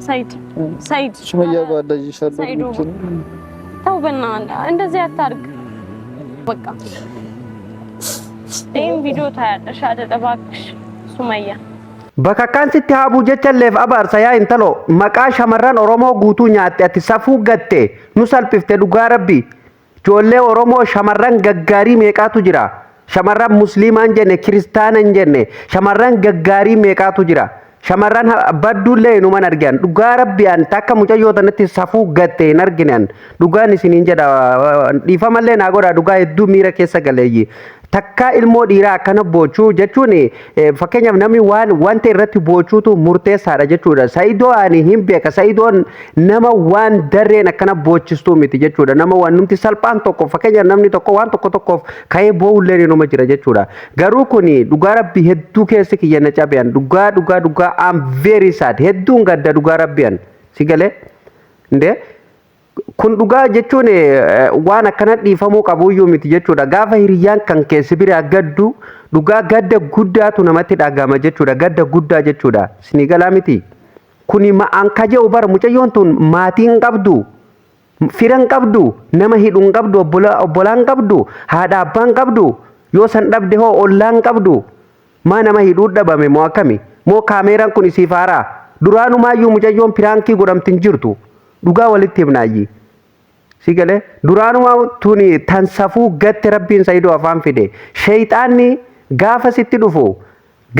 ሰይድ ሰይድ ሱመያ ጓዳይሻለሁ። ሰይዱ ተው፣ በእናትህ እንደዚህ አታርግ። በቃ ይሄን ቪዲዮ ታያለሽ አይደል? እባክሽ ሱመያ። Bakakkaan sitti haabuu jechalleef abaarsa. Yaa intalo, maqaa shamarran Oromoo guutuu nyaatte. Ati safuu gatte, nu salphifte. Dhugaa rabbi, ijoollee Oromoo shamarran gaggaarii meeqaatu jira? Shamarran musliimaa hin jenne, kiristaana hin jenne, shamarran gaggaarii meeqaatu jira? Shamarran badduullee inuman argan. Dhugaa rabbi, an takka mucayyoo tanatti safuu gatte hin argine. An dhugaan isiniin jedha, dhiifamallee naa godha. Dhugaa hedduu miira keessa galeeyyi. Takka ilmoo dhiiraa akkana boochuu jechuun, fakkeenyaaf, namni waan wanta irratti boochuutu murteessaadha jechuudha. Saayidoo ani hin beeka. Saayidoon nama waan darreen akkana boochistuu miti jechuudha. Nama waan numti salphaan tokko, fakkeenyaaf, namni tokko waan tokko tokkoof ka'ee boo'ullee inuma jira jechuudha. Garuu kuni dhugaa rabbi hedduu keessi kiyya na cabean. Dhugaa, dhugaa, dhugaa, I'm very sad. Hedduun gadda dhugaa rabbi an. Si galee? Indee? Kun dhugaa jechuun waan akkana dhiifamuu qabuyyuu miti jechuudha. Gaafa hiriyyaan kan keessi biraa gaddu, dhugaa gadda guddaatu namatti dhagama jechuudha. Gadda guddaa jechuudha. Isinii galaa miti? Kuni ma'aan kaja'u bara mucayyoon tun maatii hin qabdu. Fira hin qabdu, nama hidhu hin qabdu, obbolaa hin qabdu, haadha abbaa hin qabdu, yoo san dhabde hoo ollaa hin qabdu. Maa nama hidhuu dhabame moo akkami? Moo kaameeraan kun isiif haaraa? Duraanumayyuu mucayyoon prank godhamti hin jirtu. Dhugaa walitti himnaayyi. Si galee? Duraanuma tuni tan safuu gatte. Rabbiin Saayidoo afaan fide. Sheeyxaanni gaafa sitti dhufu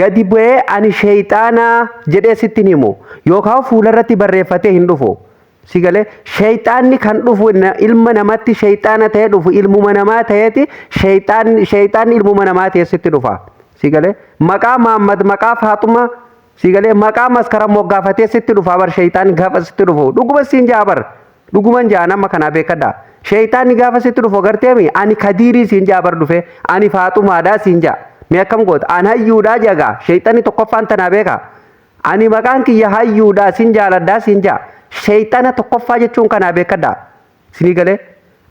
gadi bu'ee "Ani sheeyxaanaa" jedhee sitti hin himu yookaan fuularratti barreeffatee hin dhufu. Si galee? Sheeyxaanni kan dhufu ilma namatti sheeyxaana ta'ee dhufu, ilmuma namaa ta'eeti. Sheeyxaanni ilmuma namaa ta'ee sitti dhufa. Si galee? Maqaa Maammad, maqaa Faaxuma, si galee, maqaa Maskaram moggaafatee sitti dhufa bar. Sheeyxaanni gaafa sitti dhufu, dhuguma siin jaa bar, dhuguman jaa, nama kanaa beekadha. Sheeyxaanni gaafa sitti dhufu agarteemi, "Ani Kadiirii" siin jaa bar, dhufe "Ani Faaxumaadhaa" siin jaa. Mee akkam goota? "An hayyuudhaa" jagaa. Sheeyxaanni tokkoffaan tanaa beeka. "Ani maqaan kiyya hayyuudhaa, siin jaaladhaa" siin jaa. Sheeyxaana tokkoffaa jechuun kanaa beekadha. Sinii galee?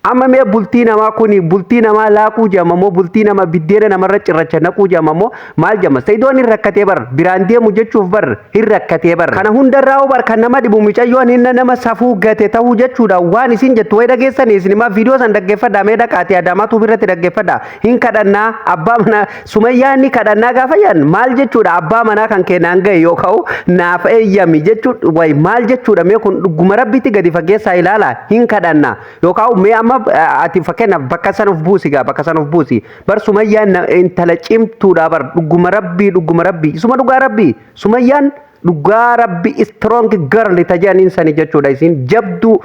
Amma mee bultii namaa kuni bultii namaa laaquu jedhama moo bultii nama biddeena namarra cirracha naquu jedhama moo maal jedhama? Sayidoon hin rakkatee bar, biraan deemu jechuuf bar hin rakkatee bar. Kana hundarraa bar kan nama dhibu mucayyoon hinna nama safuu gate ta'uu jechuudha. Waan isin jettu wayi dhageessanii isin immoo viidiyoo san dhaggeeffadhaa. Mee dhaqaatee Adaamaatu biratti dhaggeeffadhaa. Hin kadhannaa abbaa manaa Sumayyaa inni kadhannaa gaafa jedhan maal jechuudha? Abbaa manaa kan keenaan gahe yookaan naaf eeyyami jechuudha. Wayi maal jechuudha? Mee kun dhuguma rabbitti gadi fageessaa ilaala. Hin kadhannaa yookaan mee amma ati fakkeenyaaf bakka san of buusi gaa, bakka san of buusi bar. Sumayyaan intala cimtuudha bar. Dhuguma rabbii, dhuguma rabbii, isuma dhugaa rabbii, Sumayyaan dhugaa rabbii strong girl tajaaniin sani jechuudha. Isin jabduu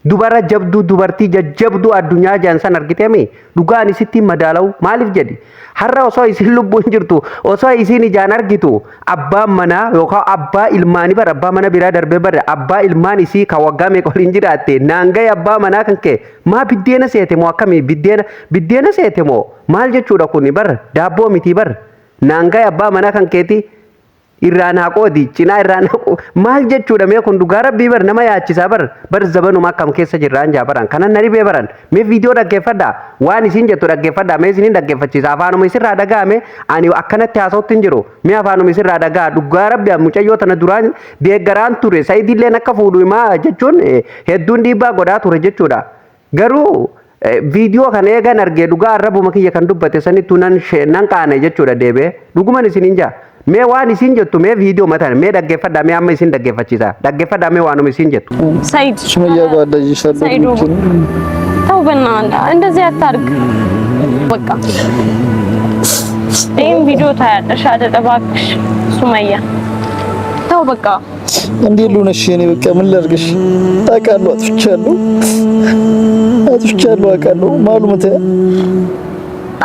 dubara, jabduu, dubartii jajjabduu addunyaa jaan san argiteemi. Dhugaan isitti madaalawu maaliif jedhi? Har'a osoo isin lubbuun jirtu, osoo isin ijaan argitu, abbaan manaa yookaan abbaa ilmaanii bara, abbaa mana biraa darbee bara, abbaa ilmaan isii kan waggaa meeqa waliin jiraatte, "Naan gahe abbaa manaa kan kee." Maa biddeena seete moo akkamii? Biddeena seete moo maal jechuudha kuni? Bar daabboo miti bar. "Naan gahe abbaa manaa kan keeti, irraa naa qoodi, cinaa irraa naa qoodi" maal jechuudha mee kun? Dhugaa rabbii bar nama yaachisaa bar. Bar zabanuma akkam keessa jirraan jaa baran kanan na dhibee baran. Mee viidiyoo dhaggeeffadhaa, waan isin jettu dhaggeeffadhaa. Mee isinin dhaggeeffachiisa, afaanuma isirraa dhaga'ame. Ani akkanatti haasawutti hin jiru. Mee afaanuma isirraa dhaga'a. Dhugaa rabbi, mucayyoo tana duraan deeggaraan ture. Saayidilleen akka fuudhu himaa jechuun hedduun dhiibbaa godhaa ture jechuudha. Garuu viidiyoo kana eegan argee, dhugaa arrabuma kiyya kan dubbate sanittuu nan qaane jechuudha deebi'ee. Dhuguman isinin jaa. Mee waan isin jettu, mee viidiyoo matan mee dhaggeeffadhaa. Mee amma isin dhaggeeffachiisa, dhaggeeffadhaa mee waanuma isin jettu. ሰይድ ሱመያ ጓዳይሻለሁ። ሰይዱ ተው፣ በእናትህ እንደዚህ አታርግ። በቃ ይሄን ቪዲዮ ታያለሽ አይደል? እባክሽ ሱመያ ተው በቃ። እንዴት ልሁን? እሺ እኔ በቃ ምን ላድርግሽ? አውቃለሁ፣ አጥፍቻለሁ፣ አጥፍቻለሁ፣ አውቃለሁ። ማሉመተ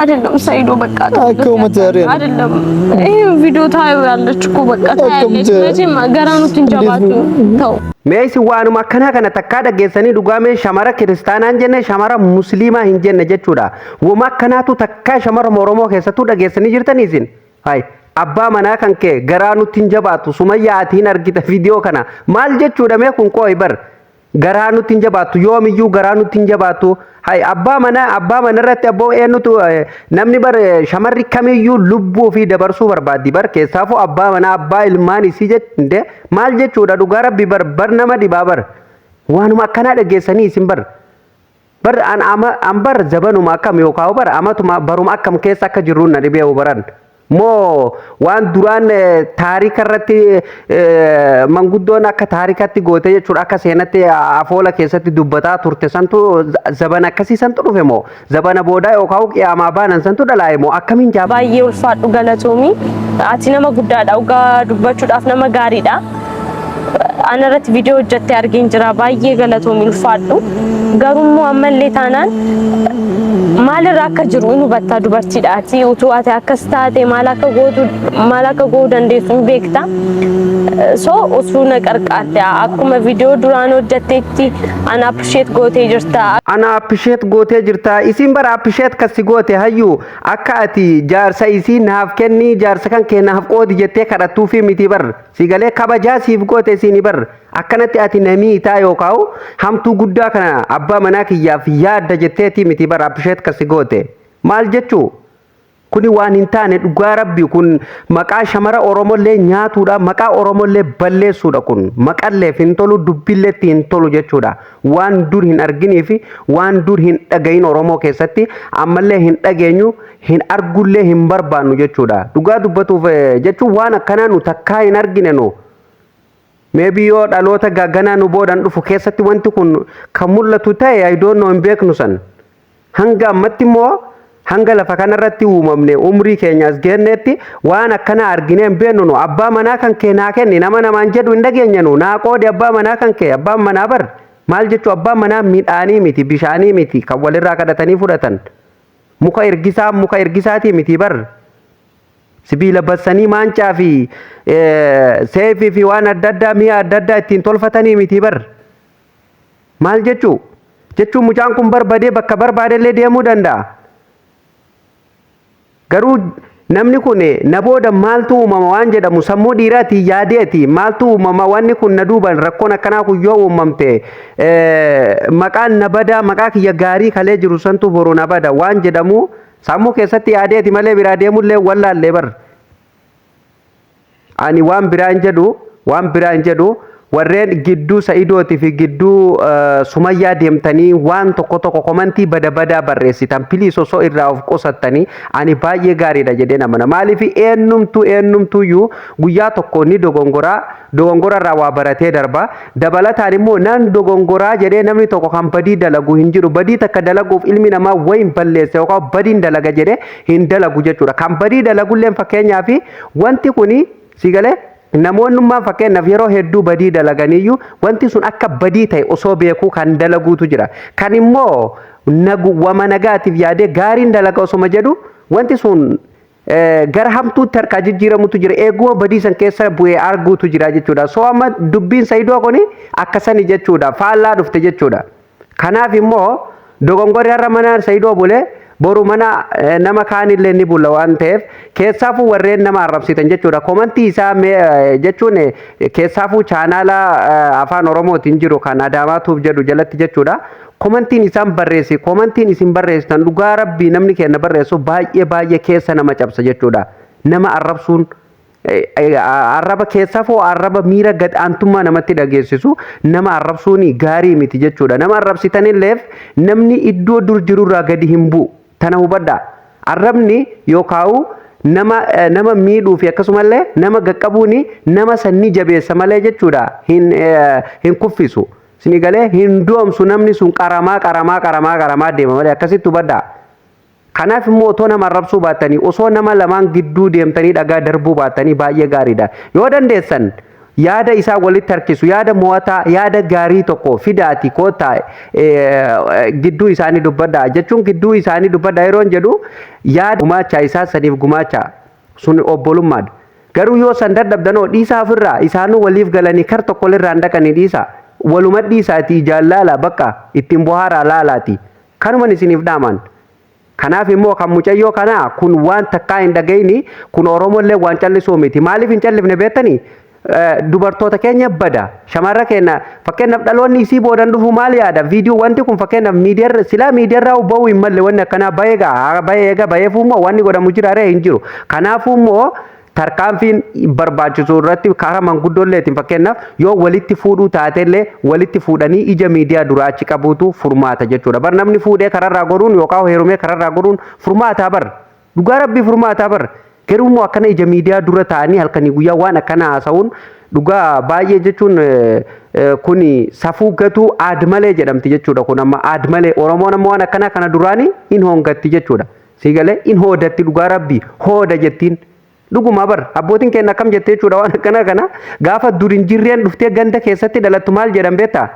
አይደለም ሰይዶ በቃ አከው መታሪያ አይደለም። ይሄን ቪዲዮ ታየው ያለች እኮ በቃ ታያለች። መቼም ገራኑት እንጀባቱ ተው። Mee isin waanuma akkanaa kana takkaa dhaggeessanii? Dhugaa mee shamara kiristaanaa hin jenne, shamara musliimaa hin jenne jechuudha. Wama akkanaatu takkaa shamara Oromoo keessattuu dhageessanii jirtanii isin? Hai, abbaa manaa kan kee garaa nutti hin jabaatu. Sumayyaa, ati hin argita viidiyoo kana. Maal jechuudha mee kun? Qooyi bar. Garaa nutti hin jabaattu, yoomiyyuu garaa nutti hin jabaattu. Hay, abbaa manaa, abbaa mana irratti abboo eenyutu namni bar shamarri kamiyyuu lubbuu fi dabarsuu barbaaddi bar, keessaafuu abbaa manaa, abbaa ilmaan isii jette maal jechuudha? Dhugaa Rabbi, bar bar nama dhibaa bar, waanuma akkanaa dhageessanii isin bar bar an ama an bar zabanuma akkam yookaan bar amatuma baruma akkam keessa akka jirruun na dhibee baran moo waan duraan taarika irratti manguddoon akka taarikatti goote jechuudha, akka seenatti afoola keessatti dubbataa turte santu zabana akkasii santu dhufe moo zabana boodaa yookaan qiyaamaa baanan santu dhalaa'e moo akkamiin jaaba? Baay'ee ulfaadhu, galatoomi. Ati nama guddaadha. Dhugaa dubbachuudhaaf nama gaariidha. Ana irratti viidiyoo hojjettee argeen jira. Baay'ee galatoomi, ulfaadhu. Garuu ammallee taanaan maalirra akka jiru in hubattaa, dubartiidha. Ati utuu ati akkas taate maal akka gootu, maal akka gochuu dandeessu hin beekta. So osoo na qarqaarte, akkuma viidiyoo duraan hojjetteetti ana appreciate gootee jirta. Ana appreciate gootee jirta. Isin bara appreciate kasi goote hayyuu akka ati jaarsa isii naaf kenni, jaarsa kan kee naaf qoodi jettee kadhattuufi miti bar. Si galee, kabajaa siif goote isiini bar. Akkanatti ati namii taa yookaan hamtuu guddaa kana abbaa manaa kiyyaaf yaadda jetteeti miti bar appreciate kasi goote. Maal jechuu? Kuni waan hin taane, dhugaa Rabbi. Kun maqaa shamara Oromollee nyaatuudha, maqaa Oromollee balleessuudha. Kun maqalleef hin tolu, dubbiilleetti hin tolu jechuudha. Waan dur hin arginii fi waan dur hin dhagayin Oromoo keessatti ammallee hin dhageenyu, hin argullee hin barbaannu jechuudha. Dhugaa dubbatuuf jechuun waan akkanaa nu takkaa hin argine nu. Maybe yoo dhaloota gagganaa nu boodan dhufu keessatti wanti kun kan mul'atu ta'e, I don't know, hin beeknu san. Hanga ammatti immoo, hanga lafa kanarratti uumamne, umrii keenya as geennetti waan akkana arginee hin beeknu nu. Abbaa manaa kan kee naa kenni nama namaan jedhu hin dhageenye nu. Naa qoodi abbaa manaa kan kee. Abbaan manaa bar maal jechuu? Abbaan manaa midhaanii miti, bishaanii miti kan walirraa kadhatanii fudhatan. Muka ergisaa, muka ergisaatii miti bar. Sibiila bassanii maancaa fi seefii fi waan adda addaa, mi'a adda addaa ittiin tolfatanii miti bar. Maal jechuu? Jechuun mucaan kun barbadee bakka barbaadellee deemuu danda'a. Garuu namni kun na booda maaltu uumama waan jedhamu sammuu dhiiraatii yaadeeti. Maaltu uumama, wanni kun na duuban rakkoon akkanaa kun yoo uumamte maqaan na bada, maqaa kiyya gaarii kalee jiru santu boru na bada waan jedhamu sammuu keessatti yaadeeti malee biraa deemullee wallaallee bar. Ani waan biraa hin jedhu, waan biraa hin jedhu. Warreen gidduu Sa'idootii fi gidduu Sumayyaa deemtanii waan tokko tokko komantii bada badaa barreessitan, please, osoo irraa of qusattanii ani baay'ee gaariidha jedhee namana. Maaliif? Eenyumtuu eenyumtuyyuu guyyaa tokko ni dogongoraa, dogongora irraa waa baratee darba. Dabalataan immoo nan dogongoraa jedhee namni tokko kan badii dalagu hin jiru. Badii takka dalaguuf ilmi namaa wayin balleessa yookaan badiin dalaga jedhee hin dalagu jechuudha. Kan badii dalagulleen, fakkeenyaaf, wanti kuni si galee, namoonnummaan fakkeenyaaf yeroo hedduu badii dalaganiyyuu wanti sun akka badii ta'e osoo beekuu kan dalaguutu jira. Kan immoo wama nagaatiif yaadee gaariin dalaga osoma jedhu wanti sun gara hamtuutti harkaa jijjiiramutu jira. Eeguma badii san keessa bu'ee arguutu jira jechuudha. So amma dubbiin Sayidoo kuni akkasani jechuudha. Faallaa dhufte jechuudha. Kanaaf immoo dogongorri har'a mana Sayidoo bulee boru mana nama kaanillee ni bula waan ta'eef, keessaafuu warreen nama arrabsitan jechuudha. Komantii isaa jechuun keessaafuu chaanaala Afaan Oromootiin jiru kan Adaamaatuuf jedhu jalatti jechuudha. Komantiin isaan barreessi, komantiin isin barreessitan, dhugaa Rabbii, namni keenya barreessu baay'ee baay'ee keessa nama cabsa jechuudha. Nama arrabsuun, arraba keessaafuu arraba miira gad aantummaa namatti dhageessisu nama arrabsuun gaarii miti jechuudha. Nama arrabsitanilleef namni iddoo dur jirurraa gadi hin bu'u. Tana hubadhaa. Arrabni yookaan nama miidhuu fi akkasumallee nama qaqqabuun nama sanni jabeessa malee jechuudha, hin kuffisu. Sini galee, hin doomsu. Namni sun qaramaa qaramaa qaramaa qaramaa deema malee, akkasitti hubadhaa. Kanaaf immoo otoo nama arrabsuu baattanii, osoo nama lamaan gidduu deemtanii dhagaa darbuu baattanii baay'ee gaariidha. Yoo dandeessan yaada isaa walitti harkisu, yaada mo'ataa, yaada gaarii tokko fidaati koottaa gidduu isaanii dubbadhaa. Jechuun gidduu isaanii dubbadhaa yeroo jedhu, yaada gumaacha isaa saniif gumaacha, sun obbolummaadha. Garuu yoo san dadhabdanoo dhiisaa ofirraa, isaanuu waliif galanii kar tokko irraan dhaqanii dhiisa. Waluma dhiisaatii jaallaala bakka ittiin bohaaraa laalaati. Kanuman isiniif dhaaman. Kanaaf immoo kan mucayyoo kanaa kun waan takkaa hin dhagayini. Kun Oromollee waan callisuu miti. Maaliif hin callifne beektanii? Dubartoota keenya bada, shamarra keenya. Fakkeenyaaf, dhaloonni isii boodan dhufu maal yaada? Viidiyoo wanti kun fakkeenyaaf miidiyaa, silaa miidiyaarraa bahuu hin malle. Wanni akkanaa bahee gaa, bahee eega baheefuu immoo wanni godhamu jira ree? Hin jiru. Kanaafuu immoo tarkaanfiin barbaachisu irratti karaa manguddoolleetiin, fakkeenyaaf yoo walitti fuudhuu taatellee, walitti fuudhanii ija miidiyaa duraa achi qabuutu furmaata jechuudha. Bar namni fuudhee kararraa goruun yookaan heerumee kararraa goruun furmaataa bar. Dhugaa Rabbii furmaataa bar. Garuu immoo akkana ija miidiyaa dura ta'anii halkanii guyyaa waan akkana haasa'uun dhugaa baay'ee jechuun kuni safuu gatuu aad malee jedhamti jechuudha. Kun amma aad malee. Oromoon amma waan akkanaa kana duraanii hin hongatti jechuudha. Siigalee hin hoodatti, dhugaa Rabbii hooda jettiin. Dhuguma bar, abbootiin keenya akkam jette jechuudha. Waan akkana kana gaafa dur hin jirreen dhuftee ganda keessatti dhalattu maal jedhan beektaa?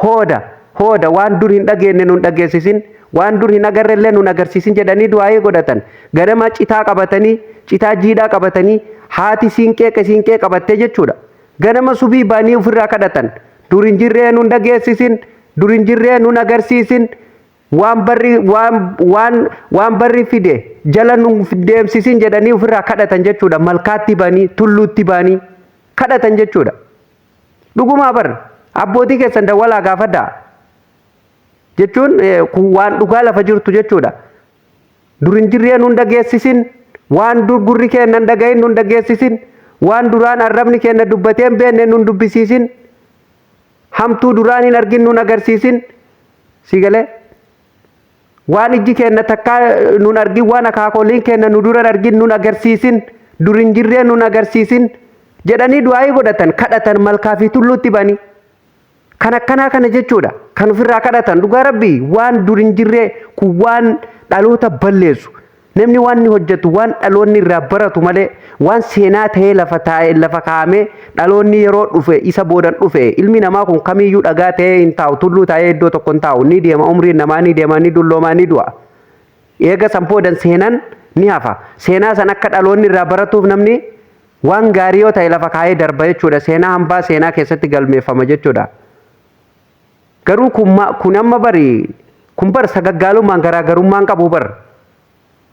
Hooda, hooda, waan dur hin dhageenye nun dhageessisin, waan dur hin agarrellee nun agarsiisin jedhanii du'aayee godhatan. Ganama citaa qabatanii, citaa jiidhaa qabatanii, haati siinqee siinqee qabattee jechuudha. Ganama subii banii ofirraa kadhatan. Dur hin jirree nun dhageessisin, dur hin jirree nun agarsiisin, waan barri waan waan waan barri fide jala nu deemsisin jedhanii ofirraa kadhatan jechuudha. Malkaatti banii, tulluutti banii kadhatan jechuudha. Dhugumaa bar, abbootii keessan dawwalaa gaafadhaa jechuun kun waan dhugaa lafa jirtu jechuudha. Dur hin jirree nun dhageessisin, waan dur gurri keenya hin dhagahin nun dhageessisin, waan duraan arrabni keenya dubbatee hin beekne nun dubbisiisin, hamtuu duraan hin argin nun agarsiisin. Si galee? Waan ijji keenya takkaa nun argin, waan akaakoliin keenya nu dura argin nun agarsiisin, dur hin jirree nun agarsiisin jedhanii du'aayii godhatan, kadhatan, malkaa fi tulluutti banii. Kan akkanaa kana jechuudha. Kan ofirraa kadhatan, dhugaa Rabbii waan dur hin jirree kun waan dhaloota balleessu. Namni waan inni hojjetu waan dhaloonni irraa baratu malee, waan seenaa ta'ee lafa taa'e, lafa kaa'amee dhaloonni yeroo dhufe isa boodan dhufe. Ilmi namaa kun kamiyyuu dhagaa ta'ee hin taa'u, tulluu taa'ee iddoo tokko hin taa'u. Ni deema, umriin namaa ni deema, ni dulloomaa, ni du'a. Eega san boodan seenaan ni hafa. Seenaa san akka dhaloonni irraa baratuuf namni waan gaarii yoo ta'e lafa kaa'ee darba jechuudha. Seenaa hambaa seenaa keessatti galmeeffama jechuudha. Garuu kun amma bari kun bar sagaggaalummaan garaagarummaan qabu bar.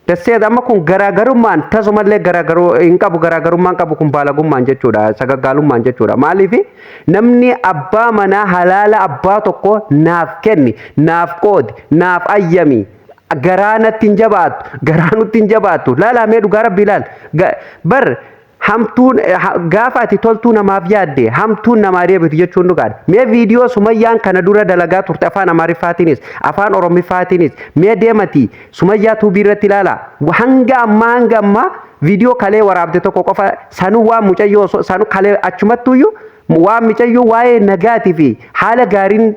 Dasseet amma kun garaagarummaan tasumallee garaagaruu hin qabu, garaagarummaan qabu kun baalagummaan jechuudha, sagaggaalummaan jechuudha. Maaliif namni abbaa manaa halaala abbaa tokko naaf kenni, naaf qoodi, naaf ayyami, garaa natti hin jabaattu, garaa nutti hin jabaattu? Laalamee, dhugaa Rabbi ilaal bar. Hamtuun gaafa ati toltuu namaaf yaadde hamtuun namaa deebitu jechuun dhugaadha. Mee viidiyoo Sumayyaan kana dura dalagaa turte afaan Amaariffaatiinis afaan Oromiffaatiinis mee deemati Sumayyaa Tuubii irratti ilaala. Hanga ammaa viidiyoo kalee waraabde tokko qofa sanuu waan mucayyoo sanuu kalee achumattuyyuu waan mucayyoo waa'ee nagaatii fi haala gaariin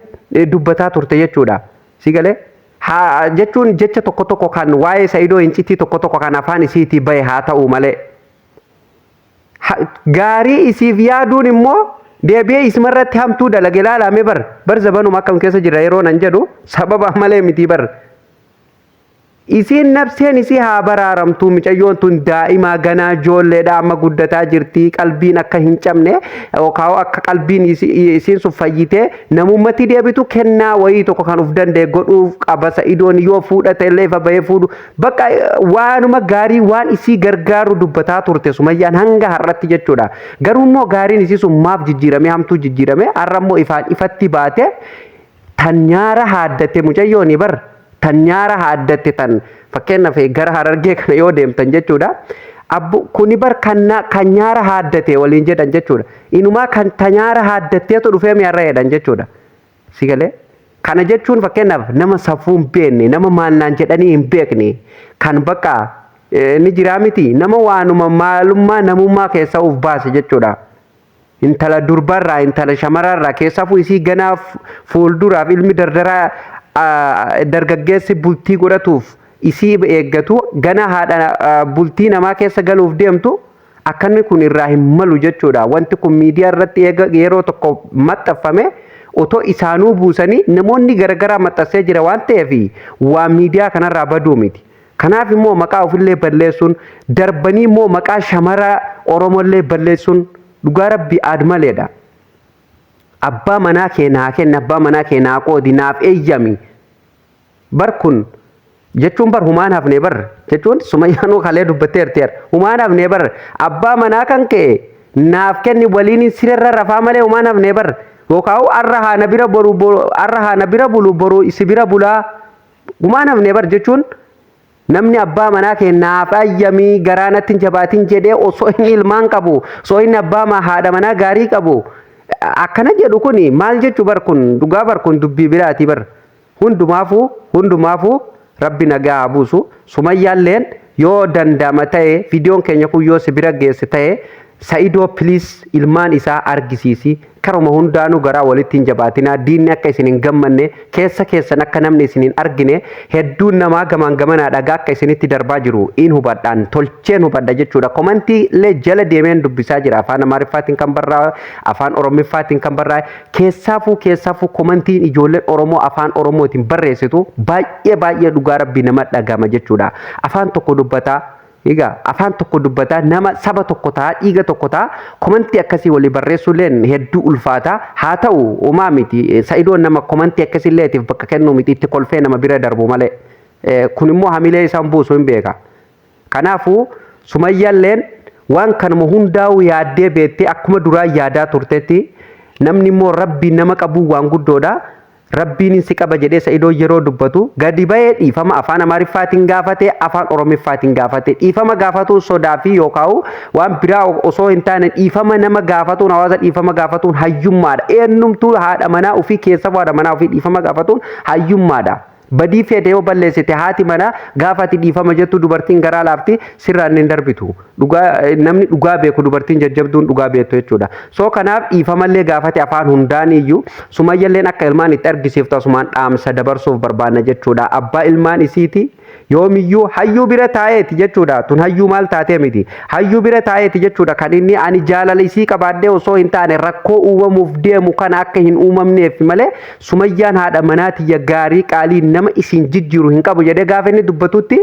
dubbataa turte jechuudha. Si galee? Haa jechuun jecha tokko tokko kan waa'ee Sa'idoo hin citii tokko tokko kan afaan isiitii bahe haa ta'u malee. Gaarii isiif yaaduun immoo deebi'ee isumarratti hamtuu dalage. Ilaalame bar, bar zabanuma akkam keessa jira yeroo nan jedhu sababa malee miti bar. Isiin nafseen isii haa baraaramtu. Mucayyoon tun daa'imaa ganaa ijoolleedha, amma guddataa jirti. Qalbiin akka hin cabne yookaan akka qalbiin isiin sun fayyitee namummatti deebitu kennaa wayii tokko kan of danda'e godhuuf qaba Sa'idoon. Yoo fuudhate illee ifa bahee fuudhu bakka waanuma gaarii waan isii gargaaru dubbataa turte Sumayyaan hanga har'atti jechuudha. Garuu immoo gaariin isii sun maaf jijjiirame, hamtuu jijjiirame? Har'a immoo ifaan ifatti baate. Tan nyaara haaddatte mucayyooni bar, tan nyaara haaddatte, tan fakkeenyaaf gara Harargee kana yoo deemtan jechuudha. Abbu kuni bar kan kan nyaara haaddate waliin jedhan jechuudha. Inumaa kan ta nyaara haaddatteetu dhufee mi'arra jedhan jechuudha. Si galee? Kana jechuun fakkeenyaaf nama safuu hin beekne, nama maalnaan jedhanii hin beekne, kan bakka ni jiraa miti, nama waanuma maalummaa namummaa keessaa of baase jechuudha. Intala durbarraa, intala shamararraa, keessaafuu isii ganaa fuulduraaf ilmi dardaraa dargaggeessi bultii godhatuuf isii eeggatu, gana haadha bultii namaa keessa galuuf deemtu, akkanni kun irraa hin malu jechuudha. Wanti kun miidiyaa irratti yeroo tokko maxxanfame otoo isaanuu buusanii namoonni garaagaraa maxxansee jira waan ta'eef waan miidiyaa kanarraa baduu miti. Kanaaf immoo maqaa ofillee balleessuun, darbanii immoo maqaa shamara Oromollee balleessuun dhugaa Rabbi aad maleedha. Abbaa manaa kee naa kenni, abbaa manaa kee naa qoodi, naaf eeyyami. Bar kun jechuun bar humaan hafne bar jechuun Sumayyaanuu kalee dubbatteerteera. Humaan hafne bar, abbaa manaa kan ka'e Naaf kenni, waliin sirerra rafaa malee homaa nafnee bar. Yookaan arra haa na bira boru, arra haa na bira bulu, boru si bira bulaa, gumaa nafnee bar jechuun, namni abbaa manaa kee naaf ayyamii, garaa natti hin jabaatin jedhee, osoo inni ilmaan qabu, osoo inni abbaa haadha manaa gaarii qabu akkana jedhu kuni maal jechuu bar? Kun dhugaa bar, kun dubbii biraati bar. Hundumaafuu, hundumaafuu Rabbi nagaa haa buusu. Sumayyaalleen yoo danda'ama ta'e, viidiyoon keenya kun yoo si bira geesse ta'e, Sa'idoo please ilmaan isaa argisiisi. Karuma hundaanuu garaa walitti hin jabaatinaa. Diinni akka isin hin gammanne, keessa keessan akka namni isin hin argine, hedduun namaa gamaan gamanaa dhagaa akka isinitti darbaa jiru in hubadhaan, tolcheen hubadha jechuudha. Komantii illee jala deemeen dubbisaa jira. Afaan Amaariffaatiin kan barraa'e, Afaan Oromiffaatiin kan barraa'e, keessaafuu keessaafuu komantiin ijoolleen Oromoo Afaan Oromootiin barreessitu baay'ee baay'ee dhugaa Rabbii nama dhagama jechuudha. Afaan tokko dubbataa. Egaa afaan tokko dubbataa, nama saba tokko ta'a, dhiiga tokko ta'a, komantii akkasii walii barreessuulleen hedduu ulfaata. Haa ta'u, homaa miti. Sa'idoon nama komantii akkasiilleetiif bakka kennuu miti, itti kolfee nama bira darbu malee. Kun immoo hamilee isaan buusu hin beeka. Kanaafuu Sumayyaalleen waan kanuma hundaa'u yaaddee beettee, akkuma duraa yaadaa turtetti, namni immoo Rabbiin nama qabuu waan guddoodha. Rabbiin si qaba jedhee Sa'idoo yeroo dubbatu gadi bahee dhiifama Afaan Amaariffaatiin gaafate, Afaan Oromiffaatiin gaafate. Dhiifama gaafatuun sodaa fi yookaan waan biraa osoo hin taane, dhiifama nama gaafatuun, hawaasa dhiifama gaafatuun hayyummaadha. Eenyumtuu haadha manaa ofii keessa, haadha manaa ofii dhiifama gaafatuun hayyummaadha. Badii feete yoo balleessite, haati manaa gaafa ati dhiifama jettu dubartiin garaa laafti, sirraan hin darbitu. Dhugaa namni dhugaa beeku, dubartiin jajjabduun dhugaa beektu jechuudha. So kanaaf dhiifamallee gaafate afaan hundaan iyyuu. Sumayyalleen akka ilmaan itti argisiiftu asumaan dhaamsa dabarsuuf barbaanna jechuudha. Abbaa ilmaan isiiti yoomiyyuu hayyuu bira taa'eeti jechuudha. Tun hayyuu maal taatee miti. Hayyuu bira taa'eeti jechuudha. Kan inni ani jaalala isii qabaadhee osoo hin taane, rakkoo uumamuuf deemu kana akka hin uumamneef malee, Sumayyaan haadha manaa tiyya gaarii qaalii nama isin jijjiiru hin qabu jedhee gaafa inni dubbatutti,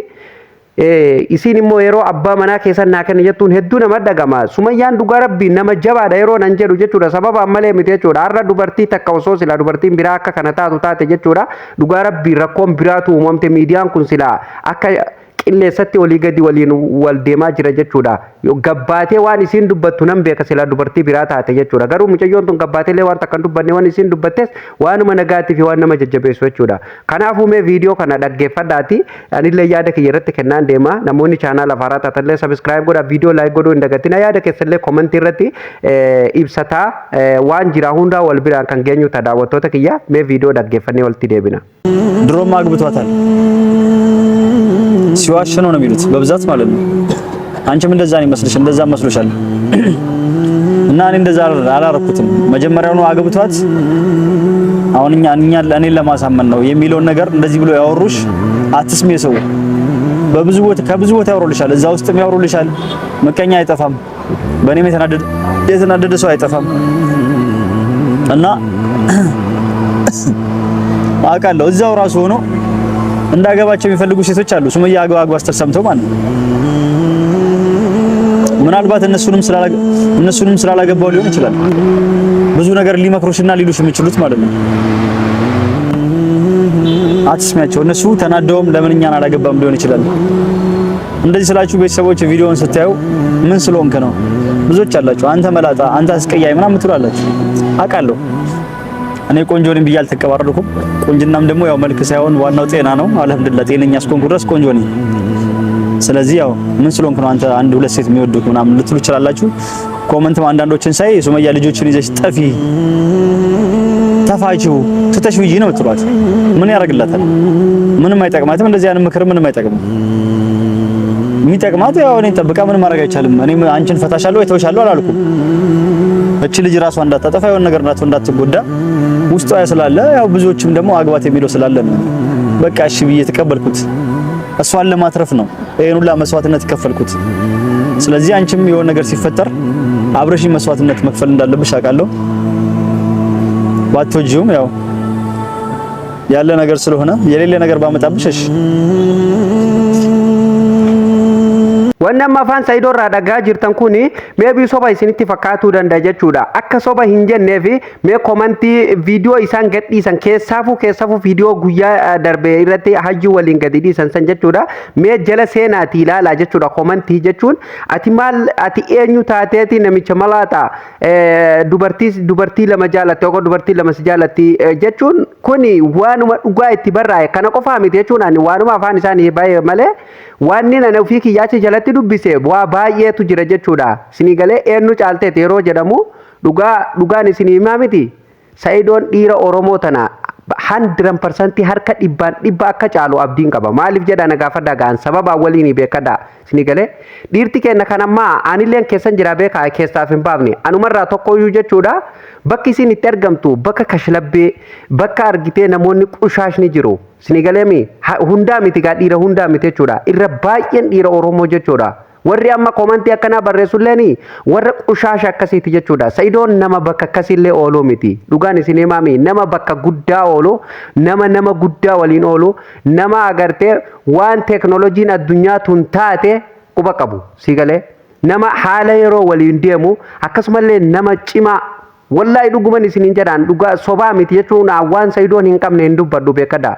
isiin immoo yeroo abbaa manaa keessan naa kenna jettuun hedduu nama dhagama. Sumayyaan dhugaa Rabbii nama jabaadha yeroo nan jedhu jechuudha. Sababa malee miti jechuudha. Har'a dubartii takka osoo silaa dubartiin biraa akka kana taatu taate jechuudha. Dhugaa Rabbii rakkoon biraatu uumamte, miidiyaan kun silaa akka qilleessatti olii gadi waliin wal deemaa jira jechuudha. Gabbaatee waan isiin dubbattu nan beeka silaa dubartii biraa taate jechuudha. Garuu mucayyoon tun gabbaateellee waan takka hin dubbanne, waan isiin dubbattes waanuma nagaatii fi waan nama jajjabeessu jechuudha. Kanaafuu mee viidiyoo kana dhaggeeffadhaati. Anillee yaada kiyya irratti kennaan deema. Namoonni chaanaala haaraa taatanillee subscribe godhaa, viidiyoo like godhuu hin dagatina. Yaada keessallee komantii irratti ibsataa, waan jira hundaa wal biraan kan geenyu ta'a daawwattoota kiyya. Mee viidiyoo dhaggeeffannee walitti deebina. ድሮም አግብቷታል። ሲዋሽ ነው ነው የሚሉት በብዛት ማለት ነው። አንቺም እንደዛ ነው ይመስልሽ፣ እንደዛ መስሎሻል። እና እኔ እንደዛ አላረኩትም። መጀመሪያውኑ አግብቷት አሁን እኛ እኔን ለማሳመን ነው የሚለውን ነገር እንደዚህ ብሎ ያወሩሽ አትስሚ። ሰው በብዙ ቦታ ከብዙ ቦታ ያወሩልሻል፣ እዛ ውስጥም ያወሩልሻል። ምቀኛ አይጠፋም፣ በእኔም የተናደደ ሰው አይጠፋም። እና አውቃለሁ እዛው ራሱ ሆኖ እንዳገባቸው የሚፈልጉ ሴቶች አሉ። ሱመያ አግባ አግባ ስትል ሰምተው ማለት ነው። ምናልባት እነሱንም ስላላገባው ሊሆን ይችላል። ብዙ ነገር ሊመክሩሽና ሊሉሽ የሚችሉት ማለት ነው። አትስሚያቸው። እነሱ ተናደውም ለምን እኛን አላገባም ሊሆን ይችላል። እንደዚህ ስላችሁ ቤተሰቦች ቪዲዮውን ስታዩ ምን ስለሆንክ ነው ብዙዎች አላችሁ። አንተ መላጣ፣ አንተ አስቀያሚ ምናምን የምትሉ አላችሁ። አውቃለሁ። እኔ ቆንጆ ነኝ ብዬ አልተቀባረርኩም። ቁንጅናም ደግሞ ያው መልክ ሳይሆን ዋናው ጤና ነው። አልሐምዱሊላህ ጤነኛ እስከሆንኩ ድረስ ቆንጆ ነኝ። ስለዚህ ያው ምን ስለሆንክ ነው አንተ አንድ ሁለት ሴት የሚወዱት ምናምን ልትሉ ትችላላችሁ። Comment ም አንዳንዶችን ሳይ ሱመያ ልጆችን ይዘሽ ጠፊ፣ ተፋቺው፣ ትተሽ ውጪ ነው የምትሏት። ምን ያደርግላታል? ምንም አይጠቅማትም። እንደዚህ አይነት ምክር ምንም አይጠቅምም። የሚጠቅማት ያው እኔን ጠብቃ፣ ምንም ማድረግ አይቻልም። እኔ አንቺን ፈታሻለሁ ወይ ተውሻለሁ አላልኩም። እቺ ልጅ ራሷ እንዳታጠፋ፣ የሆነ ነገር እንዳትጎዳ ውስጧ ስላለ፣ ያው ብዙዎችም ደግሞ አግባት የሚለው ስላለ ነው በቃ እሺ ብዬ የተቀበልኩት። እሷን ለማትረፍ ነው ይሄን ሁላ መስዋዕትነት የከፈልኩት። ስለዚህ አንቺም የሆነ ነገር ሲፈጠር አብረሽኝ መስዋዕትነት መክፈል እንዳለብሽ አውቃለሁ። ባትወጂውም ያው ያለ ነገር ስለሆነ የሌለ ነገር ባመጣብሽ እሺ። Wanni amma afaan Saayidoo irraa dhagaa jirtan kuni maybe soba isinitti fakkaatuu danda'a jechuudha. Akka soba hin jenneef mee komantii viidiyoo isaan gadhiisan keessaafuu viidiyoo guyyaa darbe irratti hayyuu waliin gadi dhiisan san jechuudha. Mee jala seenaatii ilaalaa jechuudha. Komantii jechuun ati maal, ati eenyu taateeti namicha malaata, dubartii lama jaalatte yookaan dubartii lama si jaalatti jechuun kuni waanuma dhugaa itti barraa'e kana qofaa miti jechuun, ani waanuma afaan isaanii baay'ee malee wanni ani ofii kiyyaachi jalatti dubbise waa baay'eetu jira jechuudha. Isinii galee? Eenyu caalteeti yeroo jedhamu, dhugaa dhugaan isinii himaa miti. Sa'idoon dhiira Oromoo tana 100% harka dhibbaan dhibba akka caalu abdiin qaba. Maaliif jedha na gaafadhaa ga'an, sababaa waliin beekadhaa. Isinii galee? Dhiirti keenya kan ammaa anilleen keessan jira beekaa, keessaaf hin baafne anumarraa tokkoyyuu jechuudha. Bakki isin itti argamtu bakka kashlabbee, bakka argitee namoonni qushaashni jiru. Isinii galeemi? Hundaa miti gaa, dhiira hundaa miti jechuudha. Irra baay'een dhiira Oromoo jechuudha. Warri amma komantii akkanaa barreessulleen warra qushaasha akkasiiti jechuudha. Sa'idoon nama bakka akkasiillee ooluu miti. Dhugaan isin himaami, nama bakka guddaa oolu, nama guddaa waliin oolu, nama agartee waan teeknooloojiin addunyaa tun taate quba qabu. Si galee? Nama haala yeroo waliin deemu, akkasumallee nama cimaa. Wallaahi dhuguman isiniin jedhaan, dhugaa sobaa miti jechuun, waan Sa'idoon hin qabne hin dubbadhu, beekadhaa.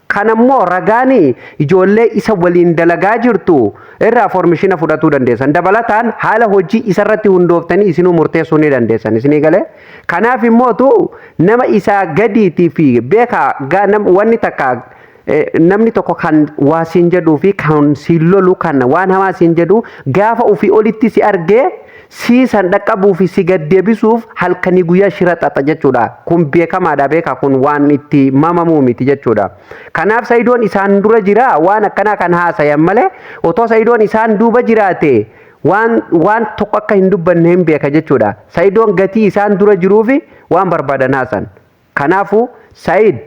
Kanammoo ragaanii ijoollee isa waliin dalagaa jirtu irraa information fudhatuu dandeessan. Dabalataan haala hojii isarratti hundooftanii isinuu murteessuu ni dandeessan. Isinii galee? Kanaaf immootu nama isaa gadiitii fi beekaa wanni takka namni tokko kan waa siin jedhuu fi kan siin lolu, kan waan hamaa siin jedhu, gaafa ofii olitti si argee sii san dhaqqabuu fi si gaddeebisuuf halkanii guyyaa shira xaxa jechuudha. Kun beekamaadha, beeka, kun waan itti mamamuu miti jechuudha. Kanaaf Sa'idoon isaan dura jira waan akkanaa kan haasayan malee, otoo Sa'idoon isaan duuba jiraate waan tokko akka hin dubbanne hin beeka jechuudha. Sa'idoon gatii isaan dura jiruufi waan barbaadan haasan. Kanaafuu Sa'id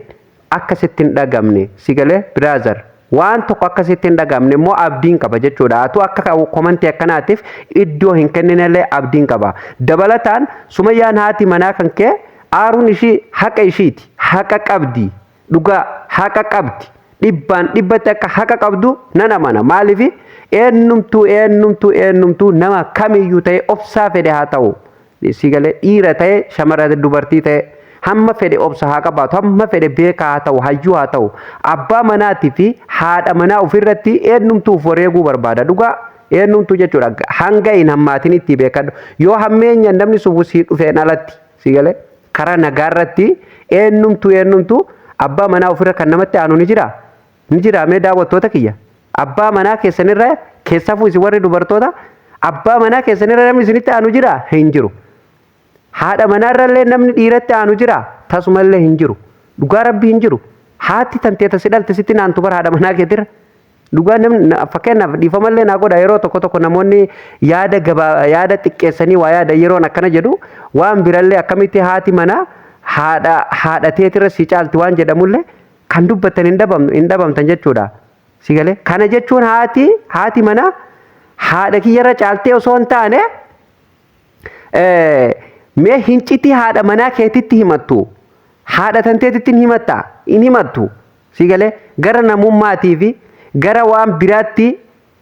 akkasitti hin dhagamne, si galee brother? Waan tokko akkasitti hin dhagamne immoo abdiin qaba jechuudha. Atu akka komantii akkanaatiif iddoo hin kenninellee abdiin qaba. Dabalataan Sumayyaan haati manaa kan kee aaruun ishii haqa ishiiti. Haqa qabdi. Dhugaa haqa qabdi. Dhibbaan dhibbatti akka haqa qabdu nan amana. Maaliif? Eenyumtuu eenyumtuu eenyumtuu nama kamiyyuu ta'e, obsaa fedhe haa ta'u. Si galee? Dhiira ta'e, shamara dubartii ta'e, hamma fedhe obsa haa qabaatu, hamma fedhe beekaa haa ta'u, hayyuu haa ta'u, abbaa manaatii fi haadha manaa ofirratti eenyumtuuf wareeguu barbaada. Dhugaa eenyumtuu jechuudha. Hanga hin hammaatin itti beekadhu. Yoo hammeenya namni sun sii dhufeen alatti, si galee, karaa nagaarratti eenyumtuu eenyumtuu abbaa manaa ofirra kan namatti aanu ni jira. Ni jira? Mee daawwattoota kiyya. Abbaa manaa keessanirra, keessafuu isin warri dubartoota, abbaa manaa keessanirra namni isinitti aanu jira? Hin jiru. Haadha manaarrallee namni dhiiratti aanu jira? Tasumallee hin jiru. Dhugaa rabbii hin jiru. Haati tanteeta si dhalte sitti naantu bara haadha manaa keetirra. Dhugaa namni, fakkeenyaaf, dhiifamallee naa godha, yeroo tokko tokko namoonni yaada gabaa yaada xiqqeessanii waa yaada. Yeroon akkana jedhu waan birallee akkamitti haati manaa haadha teetirra si caalti waan jedhamullee kan dubbattan hin dhabamtan jechuudha. Si galee? Kana jechuun haati manaa haadha kiyyarra caaltee osoo hin taane, mee hincitii haadha manaa keetitti himattu haadha tanteetitti hin himatta? Hin himattu. Si galee? Gara namummaatii fi gara waan biraatti,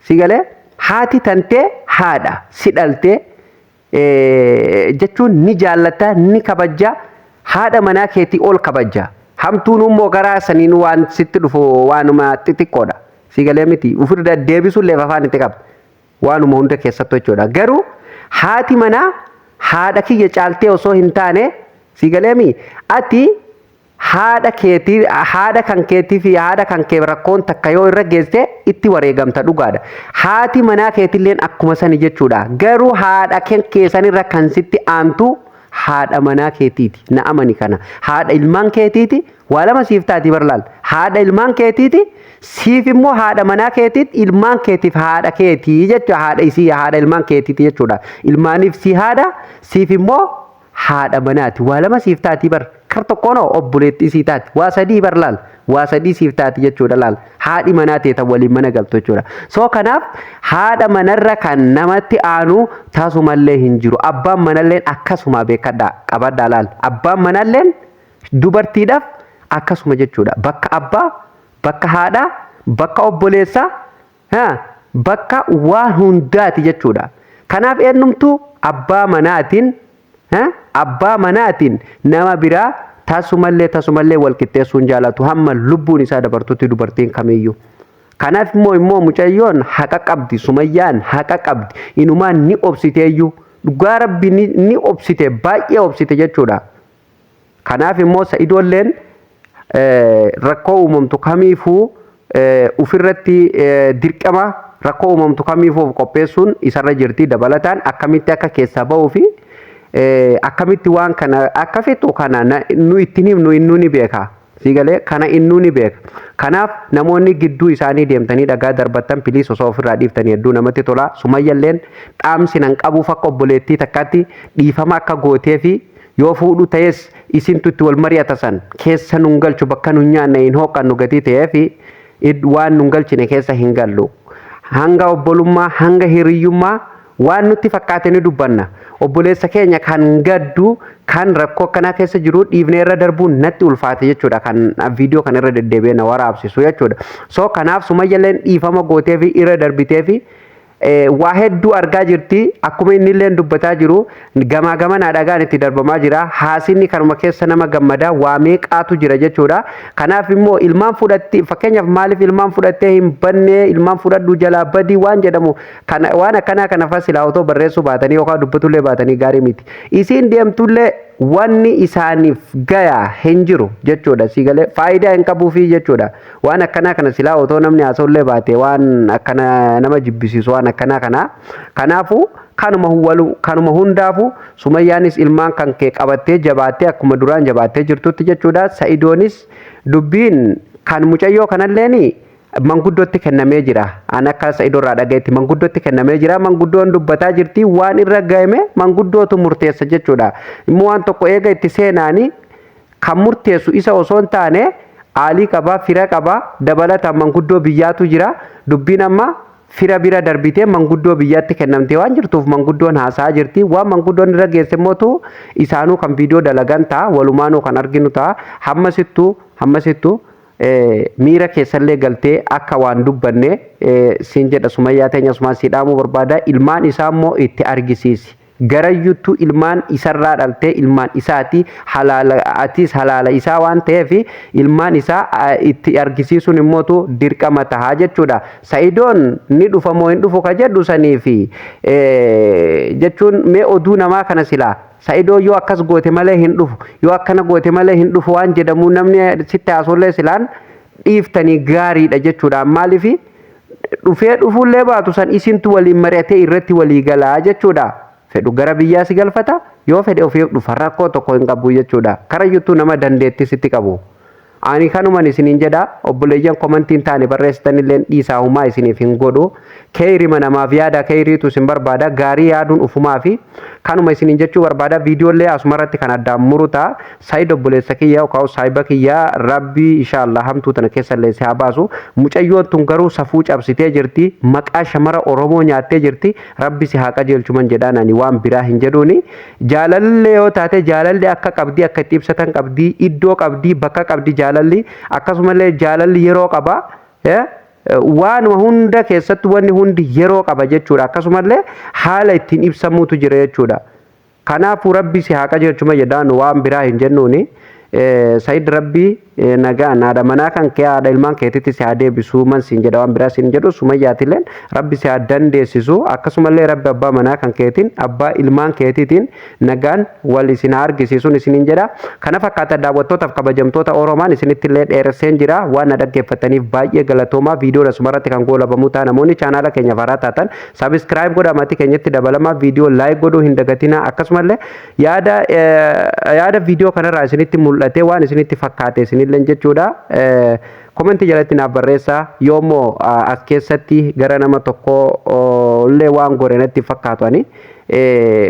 si galee, haati tantee haadha si dhaltee jechuun ni jaallata, ni kabajja, haadha manaa keetii ol kabajja. Hamtuun immoo karaa saniin waan sitti dhufu waanuma xixiqqoodha. Si galee miti? Ofirra deebisuun afaan itti qabda. Waanuma hunda keessattuu jechuudha. Garuu haati manaa haadha kiyya caaltee osoo hin taane, si galeemi, ati haadha keetii, haadha kan keetii fi haadha kan kee rakkoon takka yoo irra geesse itti wareegamta, dhugaadha. Haati manaa keetilleen akkuma sani jechuudha. Garuu haadha keessanirra kan sitti aantu haadha manaa keetiiti. Na amani kana. Haadha ilmaan keetiiti. Waa lama siif taati barlaal. Haadha ilmaan keetiiti. Siif immoo haadha manaa keetiiti. Ilmaan keetiif haadha keetii jechuudha. Haadha isii, haadha ilmaan keetiiti jechuudha. Ilmaaniif si haadha, siif immoo haadha manaati. Waa lama siif taati bar. Kar tokkoon obboleettii isii taati. Waa sadii bar laal. Waa sadii siif taati jechuudha laal. Haadhi manaa teeta waliin mana galtu jechuudha. So kanaaf haadha manarra kan namatti aanu tasumallee hin jiru. Abbaan manalleen akkasuma, beekadhaa qabadhaa laal. Abbaan manalleen dubartiidhaaf akkasuma jechuudha. Bakka abbaa, bakka haadhaa, bakka obboleessaa. bakka waan hundaati jechuudha. Kanaaf eenyumtuu abbaa manaatiin nama biraa tasumallee tasumallee wal qixxeessuu hin jaalatu hamma lubbuun isaa dabartutti dubartiin kamiyyuu. Kanaaf immoo mucayyoon haqa qabdi. Sumayyaan haqa qabdi. Inumaan ni obsiteeyyuu, dhugaa Rabbi, ni obsite, baay'ee obsite jechuudha. Kanaaf immoo Sa'idoolleen rakkoo uumamtu kamiifuu ofirratti dirqama, rakkoo uumamtu kamiifuu of qopheessuun isarra jirti. Dabalataan akkamitti akka keessaa bahuu fi akkamitti waan kana akka fixu kana nu ittiin himnu innuu ni beeka. Siigalee kana innuu ni beeka. Kanaaf namoonni gidduu isaanii deemtanii dhagaa darbattan, please, osoo ofirraa dhiiftanii hedduu namatti tola. Sumayyalleen dhaamsi nan qabuuf akka obboleettii takkaatti dhiifama akka gootee fi yoo fuudhu ta'es isintu itti wal mari'ata. San keessa nun galchu, bakka nun nyaanne hin hooqannu gatii ta'ee fi waan nun galchine keessa hin gallu. Hanga obbolummaa, hanga hiriyyummaa waan nutti fakkaate ni dubbanna. Obboleessa keenya kan gaddu, kan rakkoo akkanaa keessa jiru dhiifnee irra darbuun natti ulfaate jechuudha, kan viidiyoo kan irra deddeebi'ee na waraabsisu jechuudha. So kanaaf Sumayyalleen dhiifama gootee fi irra darbitee fi waa hedduu argaa jirti. Akkuma inni illee dubbataa jiru, gamaa gamanaa dhagaan itti darbamaa jira. Haasinni kanuma keessa nama gammadaa waa meeqaatu jira jechuudha. Kanaaf immoo ilmaan fudhatti, fakkeenyaaf, maaliif ilmaan fudhattee hin banne, ilmaan fudhadhu jalaa badii waan jedhamu kana, waan akkanaa kana fasilaa otoo barreessuu baatanii yookaan dubbatullee baatanii gaarii miti. Isiin deemtullee wanni isaaniif gayaa hin jiru jechuudha. Siigalee faayidaa hin qabuufi jechuudha. Waan akkanaa kana silaa otoo namni haasa'ullee baate, waan akkana nama jibbisiisu waan akkanaa kana. Kanaafuu kanuma hundaafu Sumayyaanis ilmaan kan kee qabattee jabaattee akkuma duraan jabaattee jirtutti jechuudha. Sa'idoonis dubbiin kan mucayyoo kanalleeni manguddootti kennamee jira. An akka Sa'idoo irraa dhagayetti manguddootti kennamee jira. Manguddoon dubbataa jirti. Waan irra gahame manguddootu murteessa jechuudha. Immoo waan tokko eega itti seenaanii kan murteessu isa osoo hin taane aalii qabaa, fira qabaa, dabalataan manguddoo biyyaatu jira. Dubbiin amma fira bira darbitee manguddoo biyyaatti kennamtee waan jirtuuf manguddoon haasa'aa jirti. Waan manguddoon irra geesse mootu isaanuu kan viidiyoo dalagan ta'a. Walumaanuu kan arginu ta'a. Hammasittuu miira keessallee galtee akka waan dubbanne siin jedha. Sumayyaa teenya, asumaan si dhaamuu barbaada. Ilmaan isaa immoo itti argisiisi. Garayyuttuu ilmaan isarraa dhaltee, ilmaan isaati, halaala, atis halaala isaa waan ta'eef ilmaan isaa itti argisiisuun immootu dirqama tahaa jechuudha. Sa'idoon ni dhufa moo hin dhufu ka jedhu sanii fi jechuun mee oduu namaa kana silaa Sa'idoo yoo akkas goote malee hin dhufu, yoo akkana goote malee hin dhufu waan jedhamu namni sitti haasollee silaan dhiiftanii gaariidha jechuudha. Maaliif dhufee dhufuullee baatu san isintu waliin mari'atee irratti walii galaa jechuudha. Fedhu gara biyyaa si galfata, yoo fedhe ofiif dhufa, rakkoo tokko hin qabu jechuudha. Karayyuttuu nama dandeettii sitti qabu. Ani kanuman isiniin jedha. Obboleeyyan komantiin taane barreessitanillee dhiisaa, humaa isiniif hin godhu. Keeyrima namaaf yaada, keeyriitu isin barbaada, gaarii yaaduun ufumaa fi kanuma isiniin jechuu barbaada. Viidiyoolee asumarratti kan addaan muru ta'a. Saayid, obboleessa kiyya yookaan saayiba kiyya, Rabbii inshaallah hamtuu tana keessallee si haa baasu. Mucayyoon tun garuu safuu cabsitee jirti. Maqaa shamara Oromoo nyaattee jirti. Rabbi si haa qajeelchuman jedhaan, ani waan biraa hin jedhuuni. Jaalallee yoo taate, jaalalli akka qabdii akka itti ibsatan qabdii, iddoo qabdii, bakka qabdi jaalalli. Akkasumallee jaalalli yeroo qaba. Waanuma hunda keessatti wanni hundi yeroo qaba jechuudha. Akkasumallee haala ittiin ibsamuutu jira jechuudha. Kanaafuu Rabbi si haa qajeelchuma jedhaan, waan biraa hin jennuuni. Sayid, Rabbi nagaan haadha manaa kan kee, haadha ilmaan keetitti si haa deebisu man siin jedha, waan biraa siin jedhu. Sumayyaatilleen Rabbi si haa dandeessisu. Akkasumallee Rabbi abbaa manaa kan keetiin, abbaa ilmaan keetiitiin nagaan wal isin haa argisiisuun isiniin jedha. Kana fakkaata, daawwattootaaf kabajamtoota Oromaan, isinitti illee dheeresseen jira. Waan na dhaggeeffataniif baay'ee galatoomaa. Viidiyoon asumarratti kan goolabamu ta'a. Namoonni chaanaala keenya haaraa taatan subscribe godhaa, maatii keenyatti dabalamaa, viidiyoo like godhuu hin dagatinaa. Akkasumallee yaada viidiyoo kanarraa isinitti mul'ate, waan isinitti fakkaate isinillee jechuudha, Komentii jalatti naaf barreessaa. Yoommoo as keessatti gara nama tokko illee waan gore natti fakkaatu, ani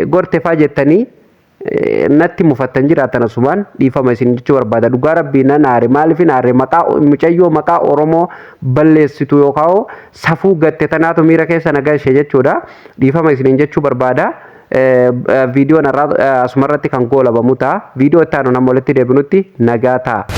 gorte faa jettanii natti mufattan jiraatan, asumaan dhiifama isin jechuu barbaada. Dhugaa Rabbii nan aare. Maaliif hin aare? Maqaa mucayyoo maqaa Oromoo balleessitu yookaan safuu gatte tanaatu miira keessa na galche jechuudha. Dhiifama isiniin jechuu barbaada. Viidiyoon asumarratti kan goolabamu ta'a. Viidiyoo itti aanu nama walitti deebinutti nagaa ta'a.